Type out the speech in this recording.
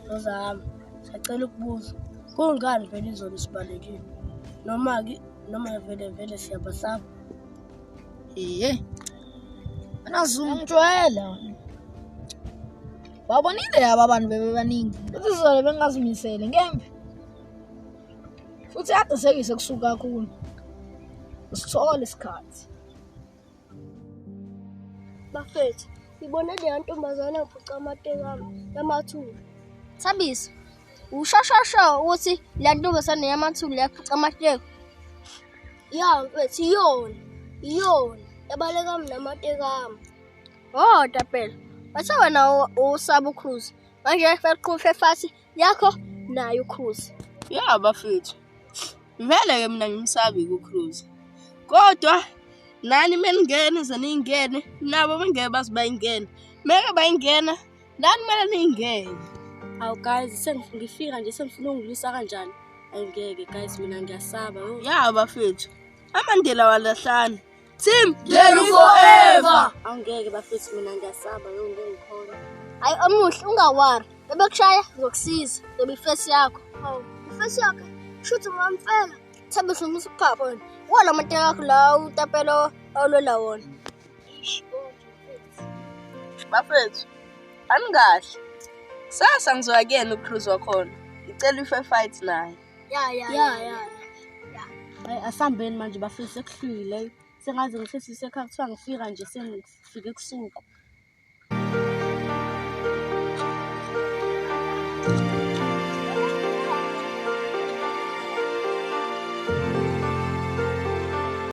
Nozami, sacela ukubuza, kungani vele izolo sibalekile? Noma-ke noma vele vele siyabasaba. Iye. Wena Zungu. Ngijwayela. Babonile aba bantu bebebaningi. Futhi izolo bengazimisele ngembe. Futhi kade sekise kusuka kakhulu. Usithole isikhathi. Bafethu, ngibone leya ntombazane yaphuca amateki ami yamathuli. Thabiso, ushashasha ukuthi le ntombazane yamathuli yaphuca amateki. Ya mfethu, iyona, iyona. Yabaleka mina amateki ami. Oh, Tapelo. Bathe wena usaba uCruise. Manje feqhufe fasi yakho nayo uCruise. Ya bafethu. Vele ke mina ngimsabi kuCruise. Kodwa nani meningene ze ningene nabo bengeke baze bayingene. Meke bayingena nani kumele ningene. Awu guys, sengifika nje sengifuna ungilwisa kanjani? Angeke guys, mina ngiyasaba. Yo. Ya bafethu. Amandela walahlana. Team Lelu forever. Awungeke bafethu, mina ngiyasaba yo, ngeke ngikhona. Hayi omuhle ungawari. Bebekushaya ngizokusiza. Zobe ifesi yakho. Hawu, ifesi yakhe shuthi ungamfela. Thabiso musa ukuphapha wena. Wala amateki akho la uTapelo awulwela wona. Eish, okay mfethu. Bafethu. Anikahle. Kusasa ngizoya kuyena uCruise wakhona. Ngicela ife fight naye. Ya ya Ya ya. Hayi asambeni manje bafethu, sekuhlwile. Sengaze ngifisise ekhaya kuthiwa ngifika nje sengifike ebusuku.